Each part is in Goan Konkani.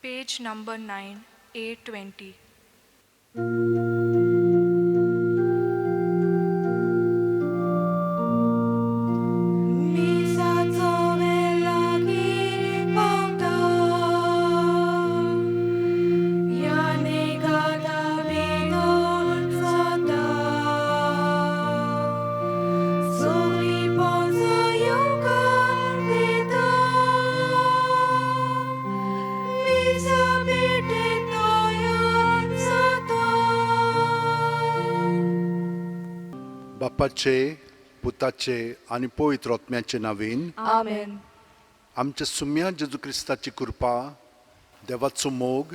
Page number 9, A20. मिसाचो वेळ लागीं पावता, ह्या नेगाता बेगोन जाता, सगळीं पोंसां येवकार दिता, मिसा भेटेक तयार जाता. बापाचे, पुताचे आनी पवित्र आत्म्याचे नांवान. आमेन. आमच्या सुम्या जेजू क्रिस्ताची कृपा, देवाचो मोग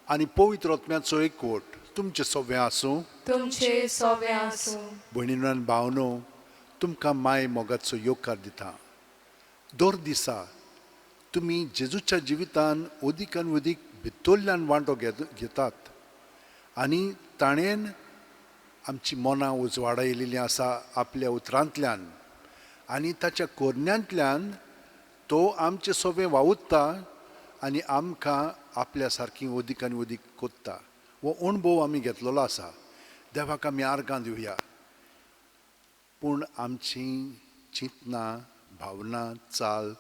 आनी पवित्र आत्म्याचो एकवट तुमचे सगळें आसूं. तुमचे सोवे आसूं. भयणीनो आनी भावनो, तुमकां माय मोगाचो येवकार दिता. दर दिसा तुमी जेजूच्या जिवितान अदीक आनी अदीक भितरल्यान वांटो घेतात आनी ताणेन आमची मनां उजवाडा येयलेलीं आसा आपल्या उतरांतल्यान आनी ताच्या कोरण्यांतल्यान तो आमचे सोबें वावुरता आनी आमकां आपल्या सारकी अदीक आनी अदीक कोत्ता. हो अणभव आमी घेतलेलो आसा. देवाक आमी आर्गां दिवया. पूण आमची चिंतनां, भावना, चाल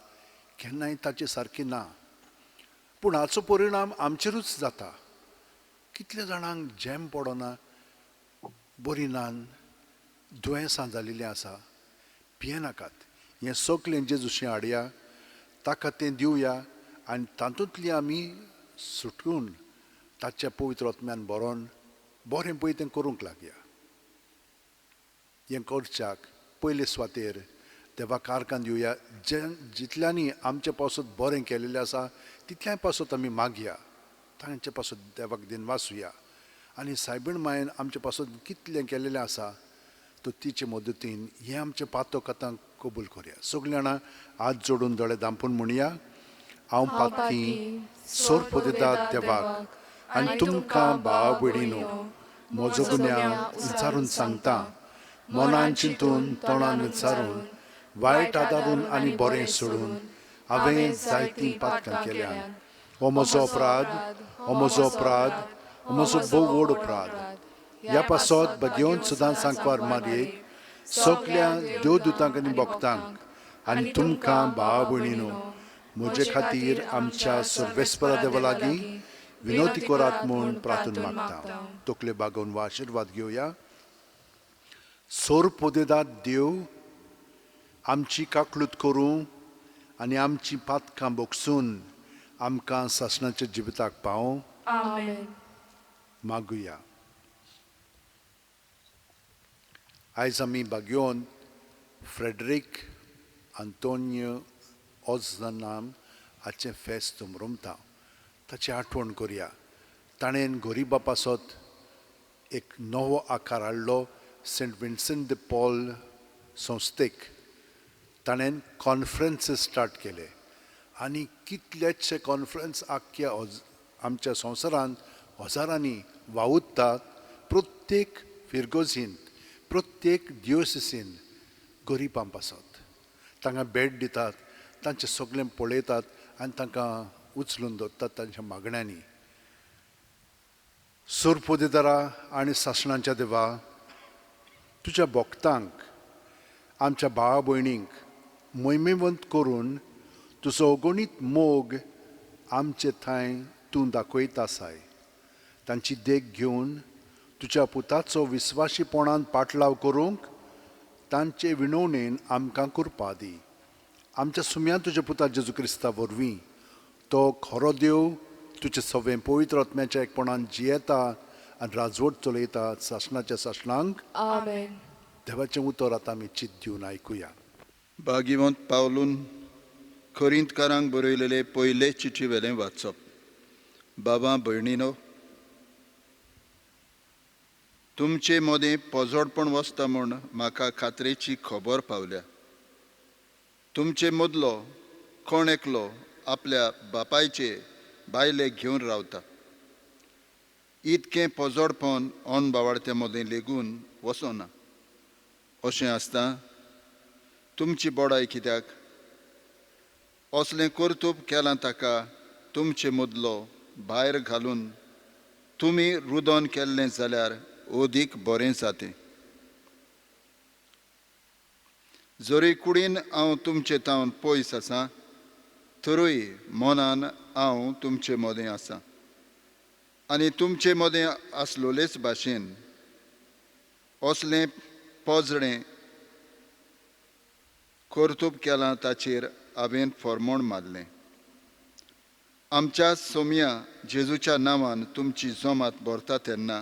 केन्नाय ताचे सारकी ना. पूण हाचो परिणाम आमचेरूच जाता. कितल्या जाणांक झेम पडना, बरी नान, दुयेंसां जाल्लीं आसा. भियेनाकात. हें सगलें जेजूशी हाडया, ताका तें दिवया आनी तातूंतली आमी सुटून ताच्या पवित्र आत्म्यान बरोवन बरें पळय तें करूंक लागया. हें करच्याक पयले सुवातेर देवाक आर्गां दिवया. जे जितल्यांनी आमचे पासत बरें केलेलें आसा तितल्याय पासत आमी मागया, तांचे पासत देवाक दिनवासुया. आनी सायबीण मायेन आमचे पासत कितलें केलेलें आसा तो तिचे मदतीन हें आमचें पातक आतां कबूल करया. सगळीं जाणां हात जोडून दोळे धांपून म्हणया, हांव पातकी सोरपोदेदाद देवाक आनी तुमकां भाव भयणीनो म्हजो गुन्यांव विचारून सांगता. मनान चिंतून, तोंडान विचारून, वायट आदारून आनी बरें सोडून हांवें जायतीं पातकां केल्यान. हो म्हजो अपराध, हो म्हजो अपराध, हो म्हजो भोव व्हड अपराध. ह्या पासत बगेवन सदां सांकवार मारयेक, सगल्या देवदूतांक आनी भक्तांक आनी तुमकां भाव भयणीनो म्हजे खातीर आमच्या सर्वेस्परा देवा लागीं विनोती करात म्हूण प्रार्थना मागता. तकले बागोवन वा आशिर्वाद घेवया. सोरपोदेदाद देव आमची काकलूत करूं आनी आमची पातकां बोगसून आमकां सासणाच्या जिविताक पावों. आमेन. मागुया. आयज आमी बागयोन फ्रेडरीक आंतोनियो ओजनाम हाचें फेस्त उमरमता. ताची आठवण करया. ताणें गरिबा पासत एक नवो आकार हाडलो सेंट विन्संट दे पॉल संस्थेक. ताणें कॉन्फरन्सीस स्टार्ट केले आनी कितलेशे कॉन्फरन्स आख्ख्या आमच्या संवसारांत हजारांनी वावुरतात. प्रत्येक फिरगोजीन, प्रत्येक दियोसिसीन गरिबां पासत तांकां भेट दितात, तांचें सगळें पळयतात आनी तांकां उचलून दवरतात तांच्या मागण्यांनी. सुरपोदेदारा आनी सासणाच्या देवा, तुज्या भक्तांक, आमच्या भावा भयणींक मोहिमेवंत करून तुजो अगणीत मोग आमचे थंय तूं दाखयत आसाय. तांची देख घेवन तुज्या पुताचो विस्वाशीपणान पाटलाव करूंक तांचे विनवणेन आमकां कृपा दी. आमच्या सुम्या तुज्या पुता जेजू क्रिस्ता वरवीं, तो खरो देव तुजे सगळें पवित्र आत्म्याच्या एकपणान जियेता आनी राजवट चलयता सासणाच्या सासणांक. आमेन. देवाचें उतर आतां आमी चित दिवन आयकुया. भागिवंत पावलून कोरिंतकारांक बरयलेले पयले चिठी वेलें वाचप. बाबा भयणीनो, तुमचे मदें पोजोडपण वसता म्हूण म्हाका खात्रेची खबर पावल्या. तुमचे मदलो कोण एकलो आपल्या बापायचे बायलेक घेवन रावता. इतकें पोजोडपण अणबावाडत्या मदें लेगून वचना. अशें आसता तुमची बडाय कित्याक? असलें कर्तूब केलां ताका तुमचे मदलो भायर घालून तुमी रुदन केल्लें जाल्यार अदीक बरें जातें. जरी कुडीन हांव तुमचे तावन पयस आसा तरूय मनान हांव तुमचे मदें आसा आनी तुमचे मदें आसलोलेच भाशेन असलें पोजडें कर्तूब केलां ताचेर हांवें फॉर्मोण मारलें. आमच्या सोमया जेजूच्या नांवान तुमची जमात भरता तेन्ना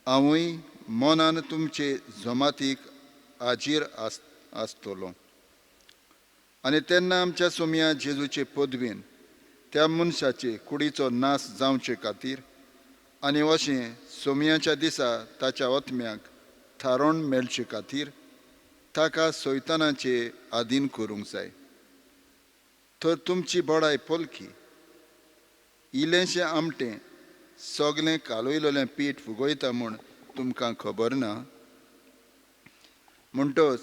हांवूय मनान तुमचे जमातीक हाजीर आसतलो आनी तेन्ना आमच्या सोमया जेजूचे पदवीन त्या मनशाचे कुडीचो नाश जावचे खातीर आनी अशें सोमयाच्या दिसा ताच्या आत्म्याक थारोवन मेळचे खातीर ताका सैतानाचे आदीन करूंक जाय. तर तुमची बडाय पोलकी इल्लेंशें आमटें सगलें कालयलेलें पीठ फुगयता म्हूण तुमकां खबर ना. म्हणटच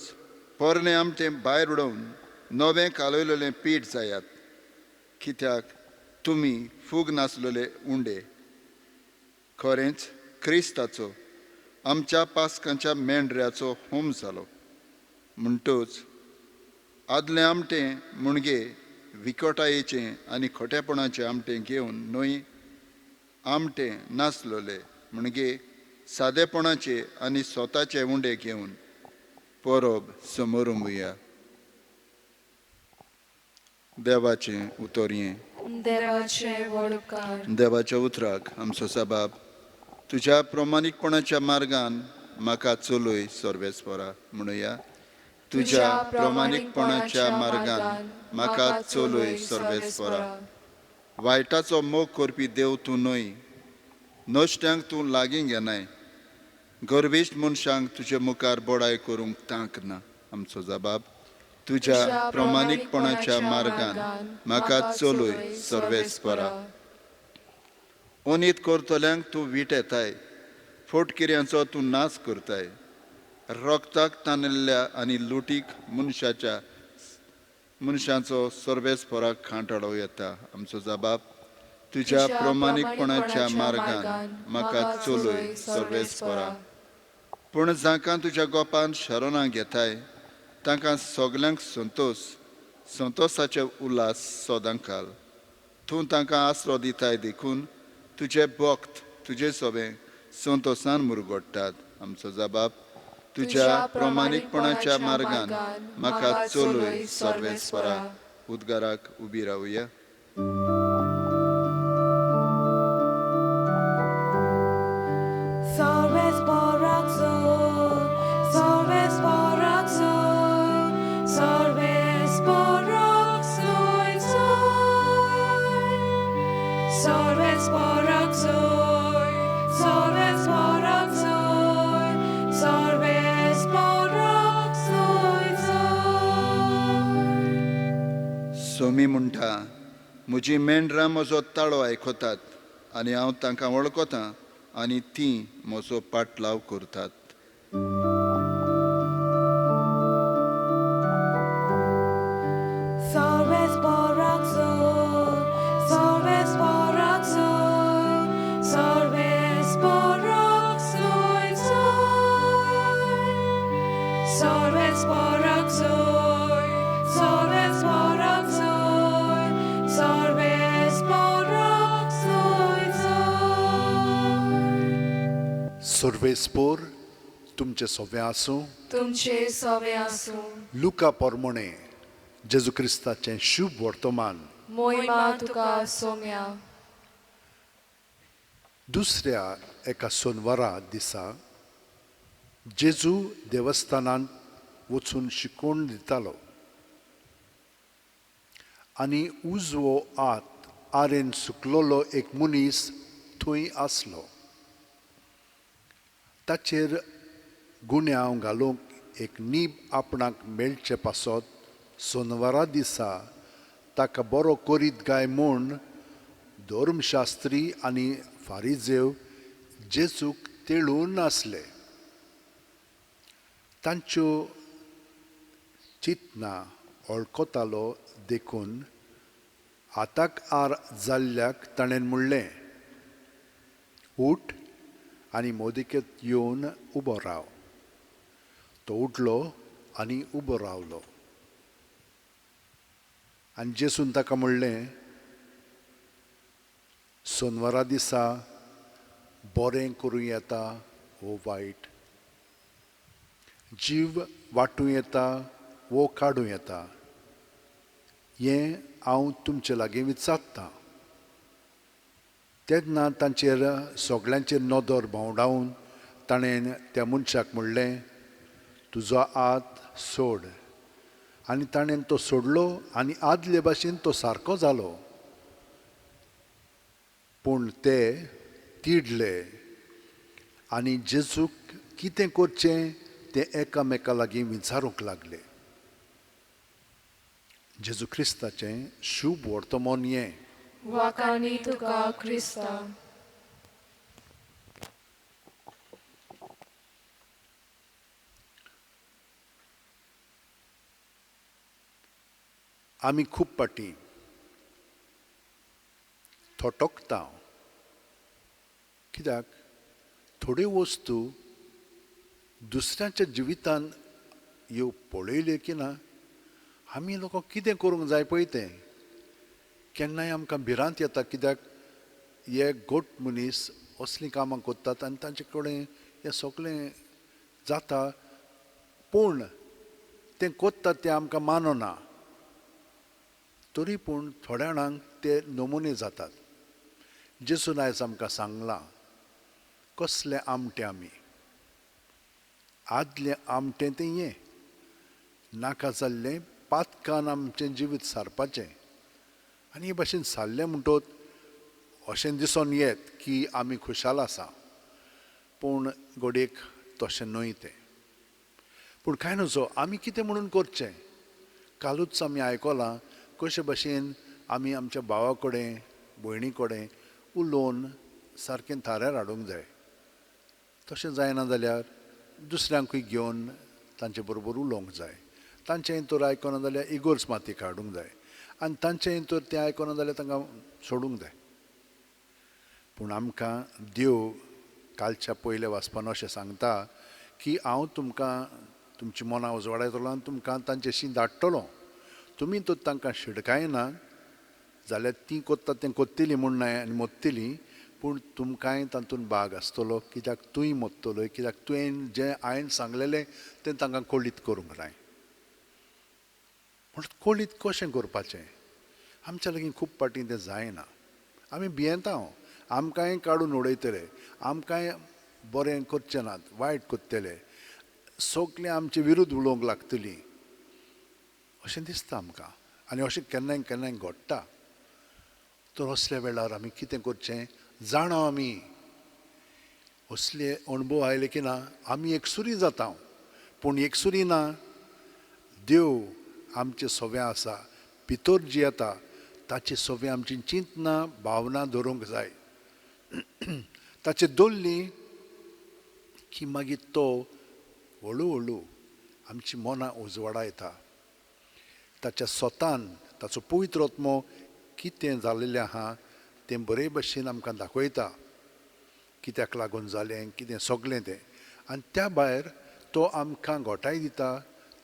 पोरणें आमटें भायर उडोवन नवें कालयलेलें पीठ जायात, कित्याक तुमी फूग नासलेले उंडे. खरेंच क्रिस्ताचो आमच्या पास्कांच्या मेंढऱ्याचो होम जालो. म्हणटच आदलें आमटें मुणगे विकटायेचें आनी खोटेपणाचें आमटें घेवन न्हय आमटें नासलोले म्हणजे सादेपणाचे आनी स्वताचे उंडे घेवन परब समोरंबुया. देवाचें उतरयें. देवाचे व्हड उपकार. देवाच्या उतराक आमचो सबाब तुज्या प्रमाणीकपणाच्या मार्गान म्हाका चलय सर्वेस्परा म्हणुया. तुज्या प्रमाणीकपणाच्या मार्गान म्हाका चलय सर्वेस्परा. वायटाचो मोग करपी देव तूं न्हय, नश्ट्यांक तूं लागीं घेनाय, गर्विश्ट मनशांक तुजे मुखार बडाय करूंक तांक ना. आमचो जबाब तुज्या प्रमाणीकपणाच्या मार्गान म्हाका चलय सर्वेस्परा. अनीत करतल्यांक तूं वीट येताय, फोटकिऱ्यांचो तूं नाश करताय. रक्ताक ताणिल्ल्या आनी लुटीक मनशाचो सर्वेस्पराक खांटाळो येता. आमचो जबाब तुज्या प्रमाणीकपणाच्या मार्गान म्हाका चलय सर्वेस्परा. पूण जांकां तुज्या गोपान शरणां घेताय तांकां सगल्यांक संतोष संतोषाचे उल्हास सदां काल. तूं तांकां आसरो दिताय देखून तुजे भक्त तुजे सोबे संतोषान मुरगोडटात. आमचो जबाब तुज्या प्रमाणीकपणाच्या मार्गान म्हाका चलय सर्वेस्परा. उद्गाराक उबी रावया. सोमी म्हणटा, म्हजी मेंढरां म्हजो ताळो आयकतात आनी हांव तांकां वळखतां आनी तीं म्हजो पाटलाव करतात. सर्वेस्पोर तुमचे सोवे आसूं. तुमचे सोवे आसूं. लुका पोरमोणे जेजू क्रिस्ताचें शुभ वर्तमान. मोहिमा तुका सोम्या. दुसऱ्या एका सोनवारा दिसा जेजू देवस्थानांत वचून शिकोवन दितालो आनी उजवो हात आरेन सुकलोलो एक मनीस थंय आसलो. ताचेर गुन्यांव घालूंक एक नीब आपणाक मेळचे पासत सोनवारा दिसा ताका बरो करीत काय म्हूण धर्मशास्त्री आनी फारिजेव जेजूक तेळून आसले. तांच्यो चिंतना वळखतालो देखून हाताक आर जाल्ल्याक ताणें म्हणलें, उठ आनी मोदिकेत येवन उबो राव. तो उठलो आनी उबो रावलो. आनी जेसून ताका म्हणलें, सोनवारा दिसा बरें करूं येता वो वायट, जीव वांटूं येता वो काडूं येता, हें हांव तुमचे लागीं विचारतां. तेन्ना तांचेर सगळ्यांचेर नदर भोंवडावन ताणें त्या मनशाक म्हणलें, तुजो हात सोड. आनी ताणें तो सोडलो आनी आदले भाशेन तो सारको जालो. पूण ते तिडले आनी जेजूक कितें करचें तें एकामेका लागीं विचारूंक लागले. जेजू क्रिस्ताचें शूभ वर्तमान हें. वाखाणी तुका क्रिस्ता. आमी खूब फाटीं थटकता, कित्याक थोड्यो वस्तू दुसऱ्यांच्या जिवितान ह्यो पळयल्यो की ना, आमी लोकांक कितें करूंक जाय पळय तें. केन्नाय आमकां भिरांत येता, कित्याक हे गोट मनीस असलीं कामां करतात आनी तांचे कडेन हें सगळें जाता, पूण तें करतात तें आमकां मानना. तरी पूण थोड्या जाणांक ते नमुने जातात. जेसून आयज आमकां सांगलां कसलें आमटें आमी, आदलें आमटें तें हें नाका जाल्लें पातकान आमचें जिवीत सारपाचें. आनी हे भाशेन सारलें म्हणटोच अशें दिसून येत की आमी खुशाल आसा, पूण घडयेक तशें न्हय तें. पूण कांय नजो, आमी कितें म्हणून करचें. कालूच आमी आयकलां कशे भाशेन आमी आमच्या भावा कडेन भयणी कडेन उलोवन सारकें थाऱ्यार हाडूंक जाय. तशें जायना जाल्यार दुसऱ्यांकूय घेवन तांचे बरोबर उलोवंक जाय. तांचें तर आयकना जाल्यार इगोर्ज मातयेक हाडूंक जाय आनी तांचें तर तें आयकना जाल्यार तांकां सोडूंक जाय. पूण आमकां देव कालच्या पयल्या वाचपान अशें सांगता की हांव तुमकां तुमची मनां उजवाडायतलो आनी तुमकां तांचेशी धाडटलो. तुमी तर तांकां शिडकायना जाल्यार तीं कोत्ता तें कोत्तलीं म्हूण न्हय आनी मोत्तलीं, पूण तुमकांय तातूंत भाग आसतलो, कित्याक तूंय मोत्तलो, कित्याक तुवें जें हांवें सांगलेलें तें तांकां कळीत करूंक जाय. पूण कळीत कशें करपाचें आमच्या लागीं खूब फाटीं तें जायना. आमी भियेता, आमकांय काडून उडयतले, आमकांय बरें करचें नात, वायट करतले, सगळें आमचे विरुद्ध उलोवंक लागतलीं अशें दिसता आमकां. आनी अशें केन्नाय केन्नाय घडटा. तर असल्या वेळार आमी कितें करचें जाणा, आमी असले अणभव आयले की ना आमी एकसुरी जाता. पूण एकसुरी ना, देव आमचे सव्या आसा, भितर जी येता ताचे सव्या आमची चिंतना भावना धरूंक जाय. ताचे दवरली की मागीर तो हळू हळू आमची मनां उजवाडा येता. ताच्या स्वतान ताचो पवित्र आत्मो कितें जाल्लें आहा तें बरे भशेन आमकां दाखयता, कित्याक लागून जालें कितें सगळें तें. आनी त्या भायर तो आमकां घोटाय दिता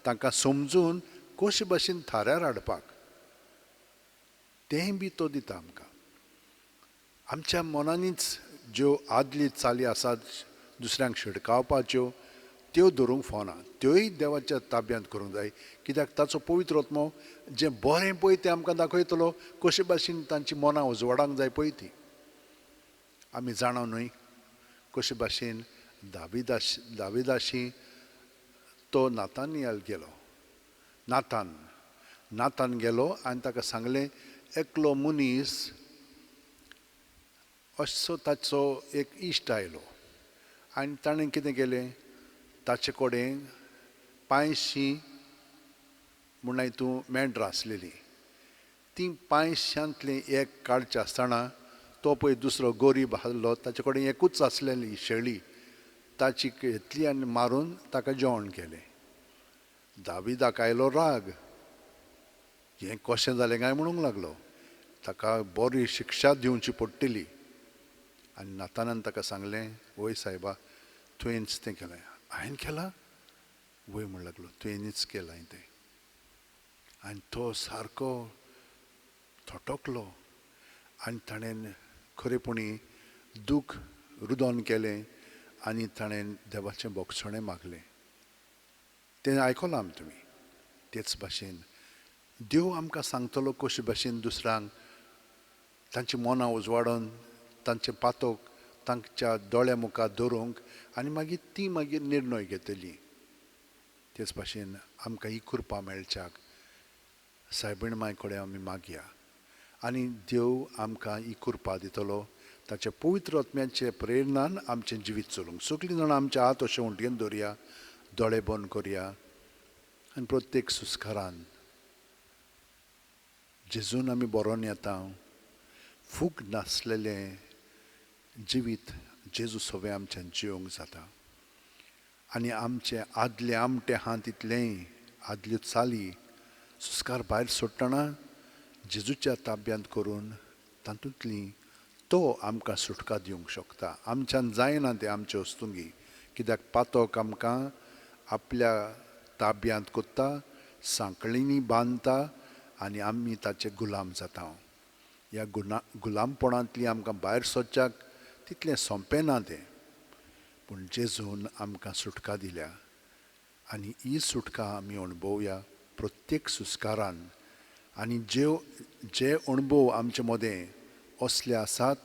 तांकां समजून कशे भशेन थाऱ्यार हाडपाक, तेंय बी तो दिता आमकां. आमच्या मनांनीच ज्यो आदली चाली आसात दुसऱ्यांक शिडकावपाच्यो त्यो धरूंक फावना, त्योय देवाच्या ताब्यांत करूंक जाय, कित्याक ताचो पवित्र आत्मो जें बरें पळय तें आमकां दाखयतलो, कशे भाशेन तांची मनां उजवाडांक जाय पळय ती. आमी जाणा न्हय कशे भाशेन दाविदाशी तो नातानियल गेलो, नातान गेलो आनी ताका सांगलें एकलो मनीस असो ताचो एक इश्ट आयलो आनी ताणें कितें केलें, ताचे कडेन 500 म्हणल्यार तूं मेंढरां आसलेलीं, तीं 500 एक काडचें आसतना तो पळय दुसरो गोरीब आसलो, ताचे कडेन एकूच आसलेली शेळी, ताची घेतली आनी मारून ताका जेवण केलें. दाविदाक आयलो राग, हें कशें जालें काय म्हणूंक लागलो. ताका बरी शिक्षा दिवची पडटली. आनी नातानान ताका सांगलें, वय सायबा, तुवेंच तें केलें. हांवें केलां? वय म्हण लागलो, तुवेंच केलां तें. आनी तो सारको थटकलो आनी ताणें खरेपणी दूख रुदोन केलें आनी ताणें देवाचें बोगसणें मागलें. तें आयकलां आमी तुमी. तेच भाशेन देव आमकां सांगतलो कशे भाशेन दुसऱ्यांक तांची मनां उजवाडून तांचें पातोक तांच्या दोळ्या मुखार दवरूंक आनी मागीर ती मागीर निर्णय घेतली. तेच भाशेन आमकां ही कृपा मेळच्याक सायबीण माय कडेन आमी मागया आनी देव आमकां ही कृपा दितलो. ताच्या पवित्र आत्म्याचे प्रेरणान आमचें जिवीत चलूंक. सगळीं जाणां आमचे हात अशें उंटयेन दवरया, दोळे बंद करया आनी प्रत्येक सुस्कारान जेजून आमी बरोवन येता. फूक नासलेलें जिवीत जेजू सवें आमच्यान जिवंक जाता आनी आमचें आदलें आमटें आहा तितलेंय आदल्यो चाली सुस्कार भायर सोडटना जेजूच्या ताब्यांत करून तातूंतली तो आमकां सुटका दिवंक शकता. आमच्यान जायना तें आमचे वस्तुंगी, कित्याक पातोक आमकां आपल्या ताब्यांत कोत्ता, सांकळींनी बांदता आनी आमी ताचे गुलाम जाता. ह्या गुलामपणांतली आमकां भायर सोदच्याक तितलें सोंपें ना तें, पूण जेजून आमकां सुटका दिल्या आनी ही सुटका आमी अणभवया प्रत्येक सुस्कारान. आनी जे अणभव आमचे मदें असले आसात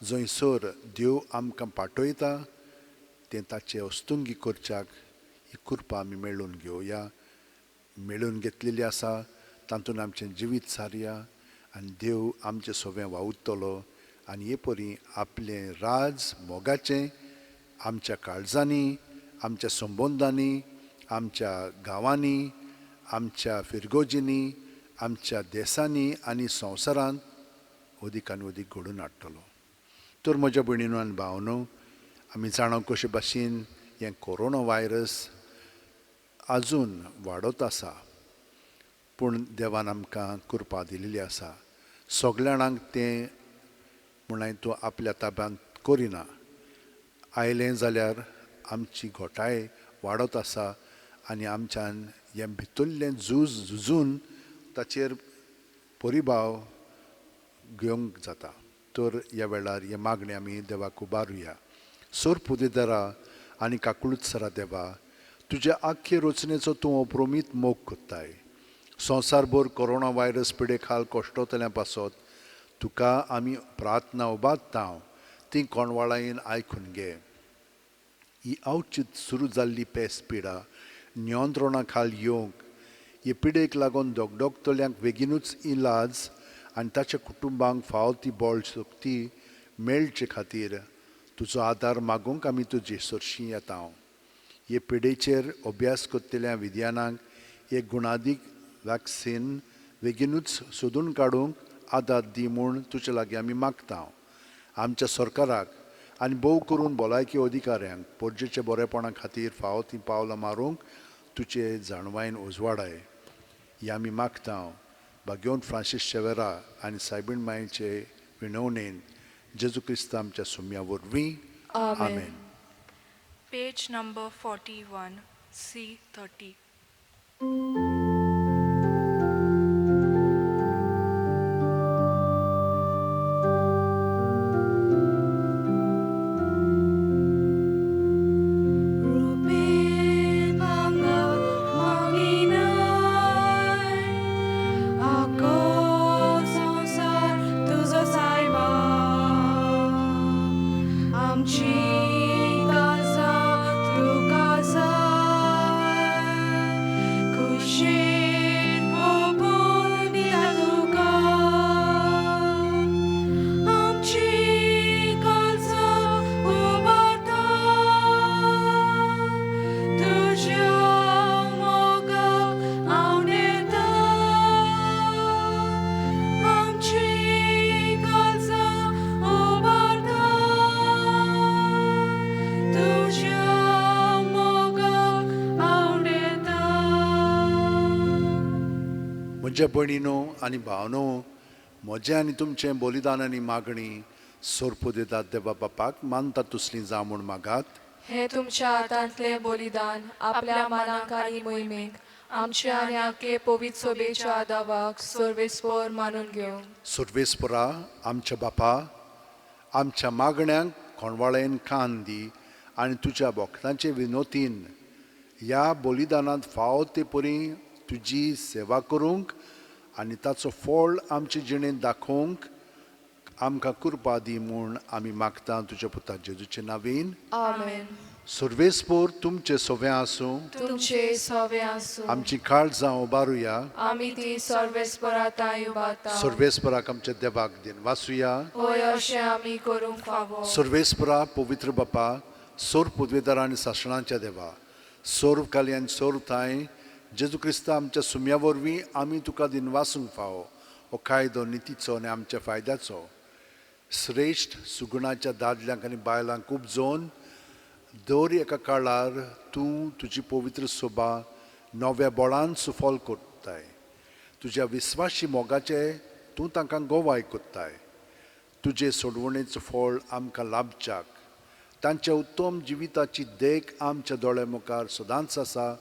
जंयसर देव आमकां पाठयता तें ताचे वस्तुंगी करच्याक ही कृपा आमी मेळोवन घेवया. मेळोवन घेतलेली आसा तातूंत आमचें जिवीत सारया आनी देव आमचें सवें वावुरतलो आनी हे परी आपलें राज मोगाचें आमच्या काळजांनी, आमच्या संबंदांनी, आमच्या गांवांनी, आमच्या फिरगोजींनी, आमच्या देसांनी आनी संवसारांत अदीक आनी अदीक घडोवन हाडटलो. तर म्हज्या भयणीनो आनी भावनो, आमी जाणा कशे भाशेन हें कोरोना व्हायरस आजून वाडत आसा, पूण देवान आमकां कृपा दिलेली आसा. सगल्या जाणांक तें म्हणल्यार तो आपल्या ताब्यांत करिना. आयलें जाल्यार आमची घोटाय वाडत आसा आनी आमच्यान हें भितरलें झूज झुजून ताचेर परिभाव घेवंक जाता. तर ह्या वेळार हे मागणें आमी देवाक उबारुया. सोर पुदेदारा आनी काकूळत सरा देवा, तुज्या आख्खे रचनेचो तूं अप्रमीत मोग कोत्ताय. संवसारभर कोरोना व्हायरस पिडे खाल कश्टतल्या पासत तुका आमी प्रार्थना उबारता, ती कोणवाळायेन आयकून घे. ही अवचीत सुरू जाल्ली पेस पिडा नियंत्रणा खाल येवंक, हे पिडेक लागून दोगदोगतल्यांक बेगीनूच इलाज आनी ताच्या कुटुंबांक फावो ती बळ शक्ती मेळचे खातीर तुजो आदार मागूंक आमी तुजे सरशीं येता. हे पिडेचेर अभ्यास करतल्या विज्ञानाक एक गुणादीक वॅक्सिन बेगीनूच सोदून काडूंक आदार दी म्हूण तुजे लागीं आमी मागता. आमच्या सरकाराक आनी भोव करून भलायकी अधिकाऱ्यांक पोरजेच्या बरेपणा खातीर फावो तीं पावलां मारूंक तुजे जाणवायेन उजवाडाय ही आमी मागता. भाग्योन फ्रांसीस शेवेरा आनी सायबीण मायेचे विनवणेन जेजू क्रिस्त आमच्या सुम्या वरवीं, आमेन. Page number 41, C30. म्हज्या भयणीनो आनी भावनो, म्हजें आनी तुमचें बलिदान आनी मागणी सोरपुदेदात देवा बापाक मानता तसलीं जावं म्हूण मागात. हे तुमच्या हातांतलें बलिदान आपल्या मानाक आनी मोहिमेक आमच्या आनी आखे पवित्र सोबेच्या दावाक सर्वेस्पर मानून घेवं. सर्वेस्परा आमच्या बापा, आमच्या मागण्यांक कोणवाळेन कान दी आनी तुज्या भक्तांचे विनोतीन ह्या बलिदानांत फावो ते परी तुजी सेवा करूंक आनी ताचो फळ आमचे जिणेंत दाखोवंक आमकां कृपा दी म्हूण आमी मागता तुज्या पुता जेजूचे नावीन. आमेन. सर्वेस्पर तुमचे सोवें आसूं. तुमचे सोवे आसूं. आमची काळजां उबारुया. आमी ती सर्वेस्परा तांय उबारता. सर्वेस्पराक आमच्या देवाक दिन वासुया. हय, अशें आमी करूंक फावो. सर्वेस्परा पवित्र बापा, सर्व पदवेदार आनी सासणाच्या देवा, सर्व काली आनी सर्व थांय जेजू क्रिस्ता आमच्या सुम्या वरवीं आमी तुका दिनवासूंक फावो. हो कायदो नितीचो आनी आमच्या फायद्याचो. श्रेश्ठ सुगुणाच्या दादल्यांक आनी बायलांक उपजोवन दर एका काळार तूं तुजी पवित्र सोबा नव्या बळान सुफल करताय. तुज्या विस्वाशी मोगाचे तूं तांकां गोवाय करताय. तुजे सोडवणेचो फळ आमकां लाभच्याक तांच्या उत्तम जिविताची देख आमच्या दोळ्या मुखार सदांच आसा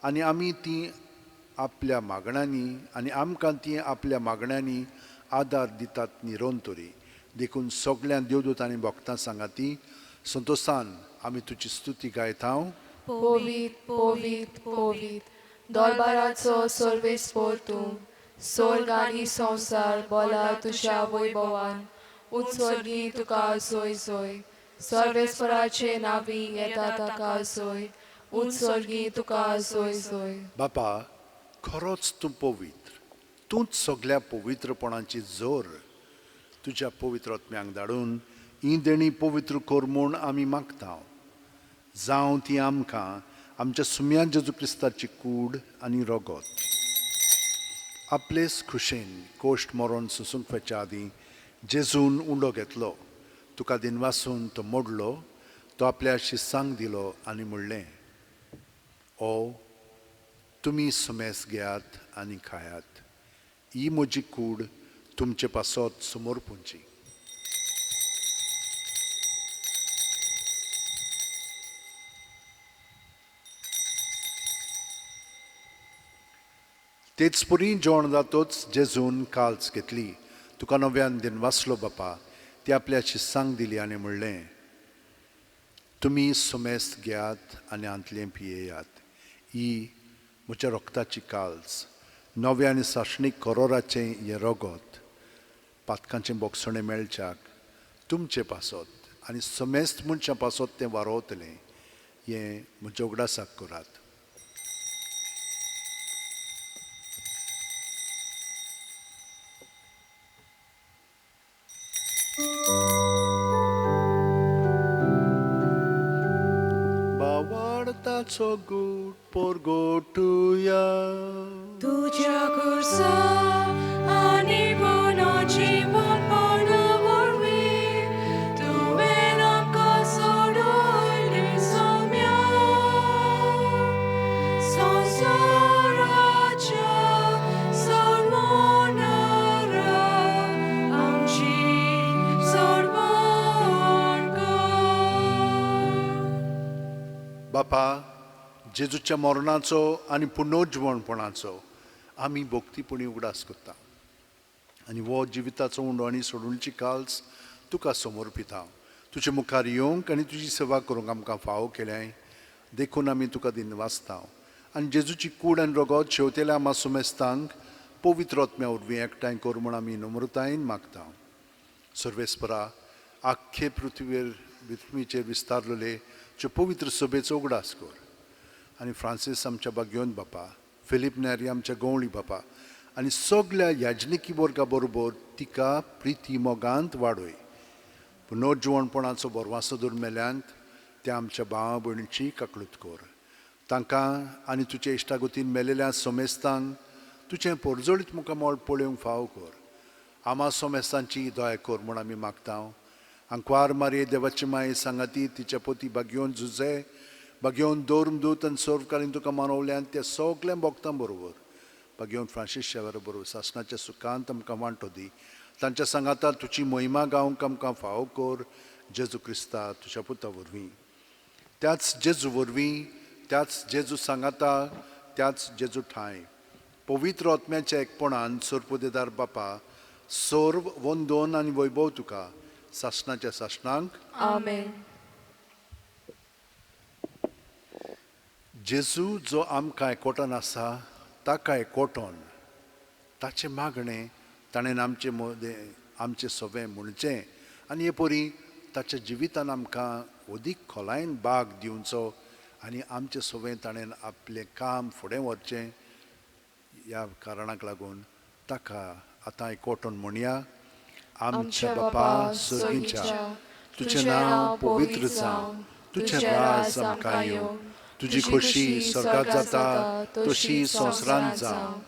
आनी आमी ती आपल्या मागण्यांनी आनी आमकां ती आपल्या मागण्यांनी आदार दितात निरंतरी. देखून सगळ्यां देवदूत आनी भक्तां सांगाती संतोसान आमी तुजी स्तुती गायता. पवित्र पवित्र पवित्र दरबाराचो सर्वेस्पर तूं, स्वर्ग आनी संवसार बोला तुज्या वैभवान. उत्सर्गी तुका सोय सोय, सर्वेस्पराचे नावी येता ताका सोय, उत्सर्गी तुका सोय सोय. बापा, खरोच तूं पवित्र, तूंच सगळ्या पवित्रपणाची जोर. तुज्या पवित्र आत्म्यांक धाडून ही देणी पवित्र कर म्हूण आमी मागता. जावं ती आमकां आमच्या सुम्या जेजू क्रिस्ताची कूड आनी रगत. आपलेच खुशेन कोश्ट मरोन सोसूंक वचच्या आदीं जेजून उंडो घेतलो, तुका दिनवासून तो मोडलो, तो आपल्या शिस्सांक दिलो आनी म्हणलें, ओ तुमी सुमेस घेयात आनी खायात, ही म्हजी कूड तुमचे पासत समोर पुंची. तेच परी जेवण जातोच जेजून काल्च घेतली, तुका नव्यान दिनवासलो बापा, ती आपल्या शिस्सांक दिली आनी म्हणलें, तुमी सुमेस्त घेयात आनी हांतलें पियेयात, ही म्हज्या रक्ताची काल्च, नव्या आनी सासणीक करोराचें हें रगत, पातकांचें बोगसणें मेळच्याक तुमचे पासत आनी समेस्त मनशां पासत तें वारोवतलें, हें म्हज्या उगडासाक करात. बावाडताचो गूट पोरगोटुया तुज्या खुर्सा आनी पुनर्जीवनपणा वरवीं तुवें आमकां सोडयली सोम्या. संवसाराच्या सोडवणारा आमची सोडवण कर. बापा, जेजूच्या मरणाचो आनी पुनर्जिवणपणाचो आमी भक्तीपणी उगडास करता आनी हो जिविताचो उंडो आनी सोडूनची काल्स तुका समर्पिता. तुजे मुखार येवंक आनी तुजी सेवा करूंक आमकां फावो केल्याय, देखून आमी तुका दिनवासता. आनी जेजूची कूड आनी रगत शेवतेल्या आमा सुमेस्तांक पवित्र आत्म्या वरवीं एकठांय कर म्हूण आमी नम्रतायेन मागता. सर्वेस्परा, आख्खे पृथ्वीर पृथ्वीचेर विस्तारलेले ज्यो पवित्र सभेचो उगडास कर आनी फ्रांसीस आमच्या बागयोन बापा, फिलीप नेरी आमच्या गवळी बापा आनी सगल्या याजनिकी वर्गा बरोबर तिका प्रिती मोगांत वाडय. पुनर्जिवणपणाचो बरवासो दुर्मेल्यांत त्या आमच्या भावा भयणीची काकळूत कर. तांकां आनी तुजे इश्टागतीन मेलेल्या सोमेस्तांक तुजें पोरजोळीत मुखामळ पळोवंक फावो कर. आमा सोमेस्तांची दया कर म्हूण आमी मागता. आंकवार मारये देवाची माये सांगाती तिच्या पोती बागयोन झुजे बागयोन दोर्म दूत आनी सर्वकालीन तुका मानवल्यान त्या सगल्या भक्तां बरोबर बागयोन फ्रांसीस शेवारा बरोबर सासणाच्या सुखांत आमकां वांटो दी. तांच्या सांगाता तुजी मोहिमा गावंक आमकां फावो कर जेजू क्रिस्ता तुज्या पुता वरवीं. त्याच जेजू वरवीं, त्याच जेजू सांगाता, त्याच जेजू ठांय पवित्र आत्म्याच्या एकपणान सोरपुदेदार बापा सर्व वंदोन आनी वैभव तुका सासणाच्या सासणांक. आमेन. जेजू जो आमकां एकवटान आसा ताका एकवटोन ताचें मागणें ताणें आमचे मदें आमचें सवें म्हणचें आनी हे परी ताच्या जिवितान आमकां अदीक खोलायेन भाग दिवचो आनी आमचें सवें ताणें आपलें काम फुडें व्हरचें. ह्या कारणाक लागून ताका आतां एकवटोन म्हणया. आमच्या बापा सर्गीच्या, तुजें नांव पवित्र जावं, तुजें राज आमकां येवं, तुजी खोशी स्वर्गात जाता तशी संवसारांत जावं.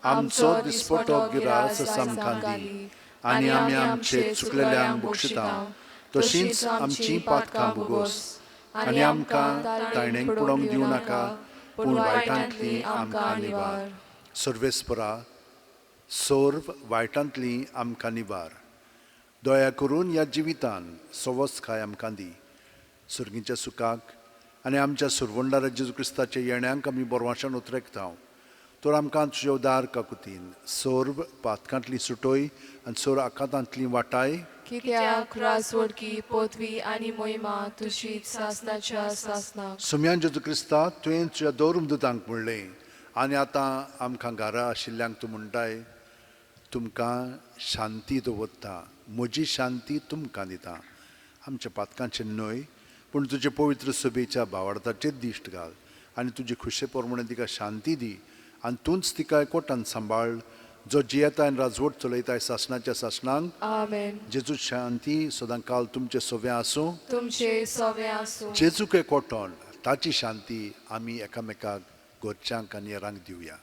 आमचो दिसपटो गिरास आमकां दी आनी आमी आमचे चुकलेल्यांक बक्षिता तशींच आमची पातकां भोगोस आनी आमकां ताणें पडोवंक दिवं नाका पूण वायटांतली आमकां निवार. सर्वेस्परा सर्व वायटांतली आमकां निवार. दया करून ह्या जिवितान सवसकाय आमकां दी. सर्गीच्या सुखाक आनी आमच्या सुरवंडारा जेजू क्रिस्ताच्या येण्यांक आमी बरवाशान उतरेकता. तर आमकां तुज्या उदार काकुतीन सर्व पातकांतली सुटोय आनी सर्व आकांतांतली वाटाय. कित्याक राजवडकी पदवी आनी मोहिमा तुजी सासणाच्या सासणाक. सुम्यान जेजू क्रिस्ता तुवें तुज्या दौरुम दुतांक म्हणलें आनी आतां आमकां घरा आशिल्ल्यांक तूं म्हणटाय, तुमकां शांती दवरता, म्हजी शांती तुमकां दिता. आमच्या पातकांचेर न्हय पूण तुजे पवित्र सभेच्या भावार्थाचेर दिश्ट घाल आनी तुजे खुशे प्रमाणे तिका शांती दी आनी तूंच तिका एकवटान सांबाळ जो जियेता आनी राजवट चलयताय सासणाच्या सासणांक. आमेन. जेजू शांती सदां काल तुमचे सोवे आसूं. तुमचे सोवे आसूं. जेजूक एकवटोन ताची शांती आमी एकामेकाक घरच्यांक आनी हेरांक दिवया.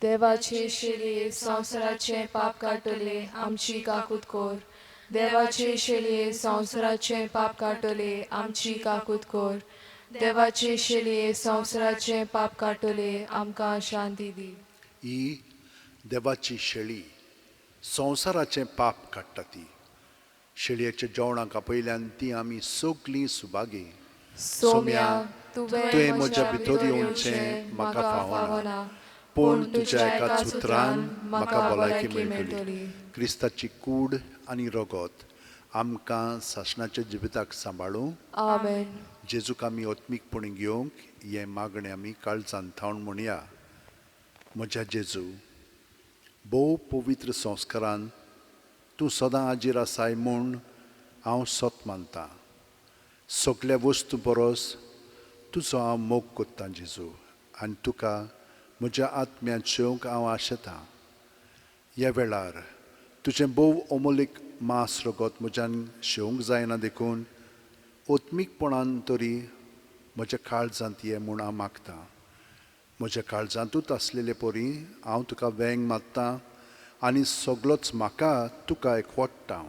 देवाचे शेलये संवसाराचें पाप काडटले आमची काकूत कोर. देवाचे शेलये संवसाराचें पाप काडटले आमची काकूत कोर. देवाचे शेलये संवसाराचें पाप काडटले आमकां शांती दी. ही देवाची शेळी संवसाराचें पाप काडटा. ती शेळयेच्या जेवणाक आपयल्यान ती आमी सगलीं सुभागी. सोम्या, तुवें म्हज्या भितर येवचें म्हाका फावना, पूण तुज्या एकाच उतरान म्हाका भलायकी मेळटली. क्रिस्ताची कूड आनी रगत आमकां सासणाच्या जिविताक सांबाळूं. आमेन. जेजूक आमी आत्मीकपणी घेवंक हें मागणें आमी काळजान थावन म्हणया. म्हज्या जेजू, भोव पवित्र संस्कारान तूं सदां हाजीर आसाय म्हूण हांव सत मानतां. सगल्या वस्तू परस तुजो हांव मोग कोत्तां जेजू आनी तुका म्हज्या आत्म्यांत शेवंक हांव आशेतां. ह्या वेळार तुजें भोव अमोलीक मांस रगत म्हज्यान शेवंक जायना देखून आत्मीकपणान तरी म्हज्या काळजांत ये म्हूण हांव मागतां. म्हज्या काळजांतूच आसलेले परी हांव तुका वेंग मारतां आनी सगलोच म्हाका तुका एकवट्टा.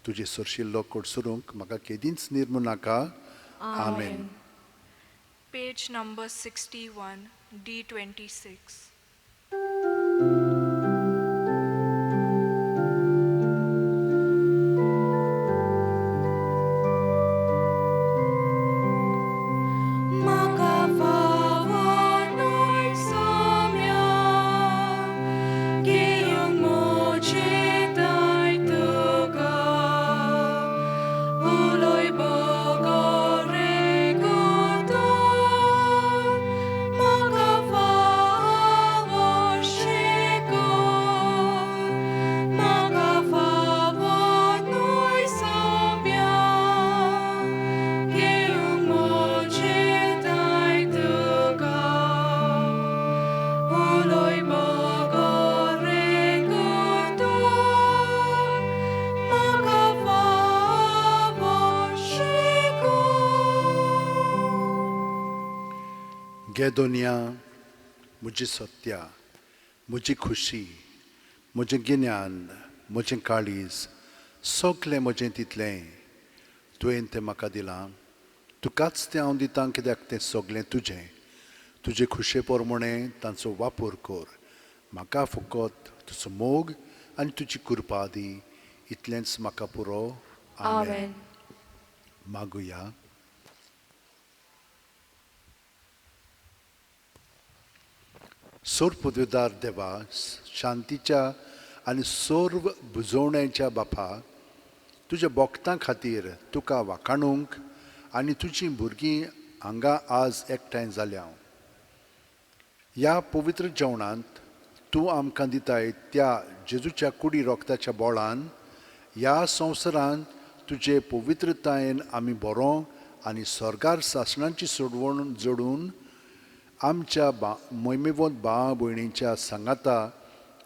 तुजे सरशिल्लो कडसरूंक म्हाका केदींच निर्मू नाका. आमेन. Page number 61, D26. गे दोनया, म्हजी सत्या, म्हजी खुशी, म्हजें गिन्यान, म्हजें काळीज, सगलें म्हजें तितलें तुवें तें म्हाका दिलां. तुकाच तें हांव दितां कित्याक तें सगलें तुजें. तुजे खुशे प्रमाणे तांचो वापर कर. म्हाका फकत तुजो मोग आनी तुजी कृपा दी, इतलेंच म्हाका पुरो. आमेन. मागुया. सोर पदवेदार देवा, शांतीच्या आनी सर्व बुजवण्याच्या बापा, तुज्या भक्तां खातीर तुका वाखाणूंक आनी तुजीं भुरगीं हांगा आज एकठांय जाल्या. ह्या पवित्र जेवणांत तूं आमकां दिताय त्या जेजूच्या कुडी रोगताच्या बोळान ह्या संवसारांत तुजे पवित्रतायेन आमी बरो आनी स्वर्गार सासणांची सोडवण जोडून आमच्या बा मोहिमेवंत भाव भयणीच्या सांगाता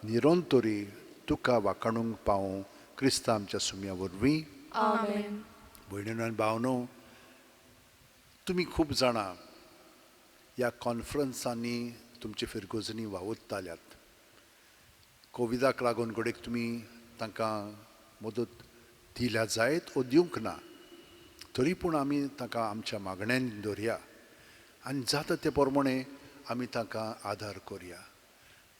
निरंतरी तुका वाखाणूंक पावूं, क्रिस्ता आमच्या सुम्या वरवीं. आमेन. भयणीनो आनी भावनो, तुमी खूब जाणां ह्या कॉन्फरन्सांनी तुमचे फिरगोजनी वावुरताल्यात. कोविडाक लागून घडयेक तुमी तांकां मदत दिल्या जायत ओ दिवंक ना, तरी पूण आमी तांकां आमच्या मागण्यांनी दवरया आनी जाता ते प्रमाणे आमी तांकां आदार करया.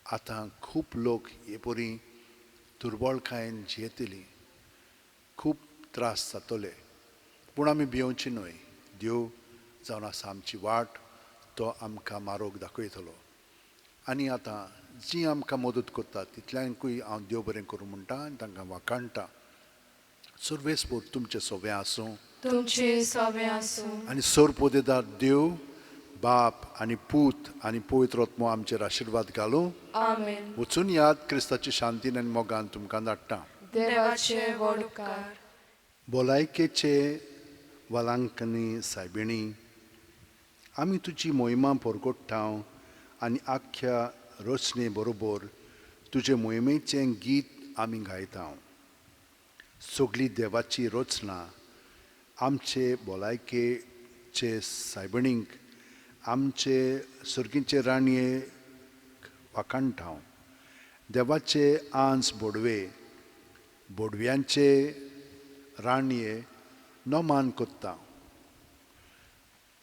आतां खूब लोक हे परी दुर्बळकायेन जियेतली, खूब त्रास जातले, पूण आमी भियोवची न्हय. देव जावन आसा आमची वाट, तो आमकां मारोग दाखयतलो. आनी आतां जी आमकां मदत करता तितल्यांकूय हांव देव बरें करूं म्हणटा आनी तांकां वाखाणटा. सर्वेस्पोर तुमचें सोवें आसूं, तुमचे सोवें आसूं. आनी सोर पोदेदार देव बाप आनी पूत आनी पवित्र आत्मो आमचेर आशिर्वाद घालूं. आमेन. वचून याद क्रिस्ताची शांतीन आनी मोगान तुमकां धाडटा. देवाचे व्हड उपकार. भलायकेचे वालांकनी सायबिणी, आमी तुजी मोहिमा परगट्टा आनी आख्ख्या रचने बरोबर तुजे मोहिमेचें गीत आमी गायता. सगली देवाची रचना आमचे भलायकेचे सायबिणींक आमचे सर्गीचे राणये वाखाणटा. देवाचे आंस बोडवे बोडव्यांचे राणये नमान कोत्ता.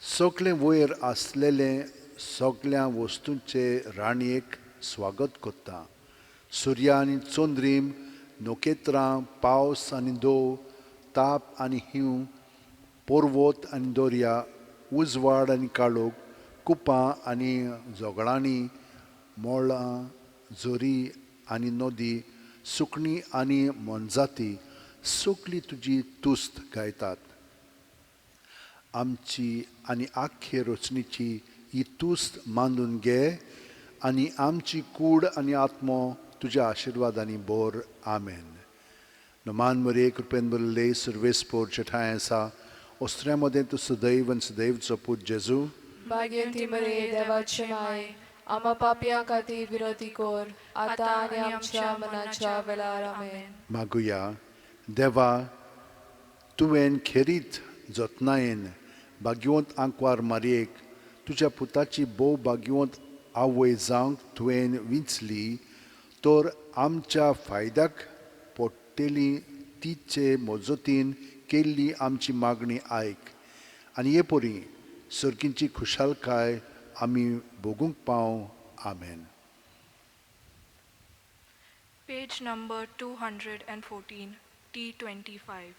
सगळें वयर आसलेलें सगळ्या वस्तूंचे राणयेक स्वागत कोत्ता. सुर्या आनी चंद्रीम, नखेत्रां, पावस आनी दव, ताप आनी हींव, पर्वत आनी दर्या, उजवाड आनी काळोख, कुपां आनी झगडांनी, मळां, झरी आनी नदी, सुकणीं आनी मोनजाती सगळी तुजी तुस्त गायतात. आमची आनी आख्खे रचणीची ही तुस्त मानून घे आनी आमची कूड आनी आत्मो तुज्या आशिर्वादांनी भर. आमेन. नमान मरे कृपेन बरले सुर्वेस्पोर जेठांय आसा ओस्त्र्या मदें तूं सदैव आनी सदैव जपूत जेजू. भाग्यवंती मरे देवाचे माये, आमा पापयां खातीर विनोती कर, आतां आनी आमच्या मनाच्या वेळार. आमेन. मागुया. देवा, तुवें खेरीत जतनायेन भाग्यवंत आंकवार मारयेक तुज्या पुताची भोव भाग्यवंत आवय जावंक तुवें विंचली, तर आमच्या फायद्याक पडटली तिचे मजतीन केल्ली आमची मागणी आयक आनी हे परी सर्गींची खुशालकाय आमी भोगूंक पावं. आमेन. Page number 214, T25.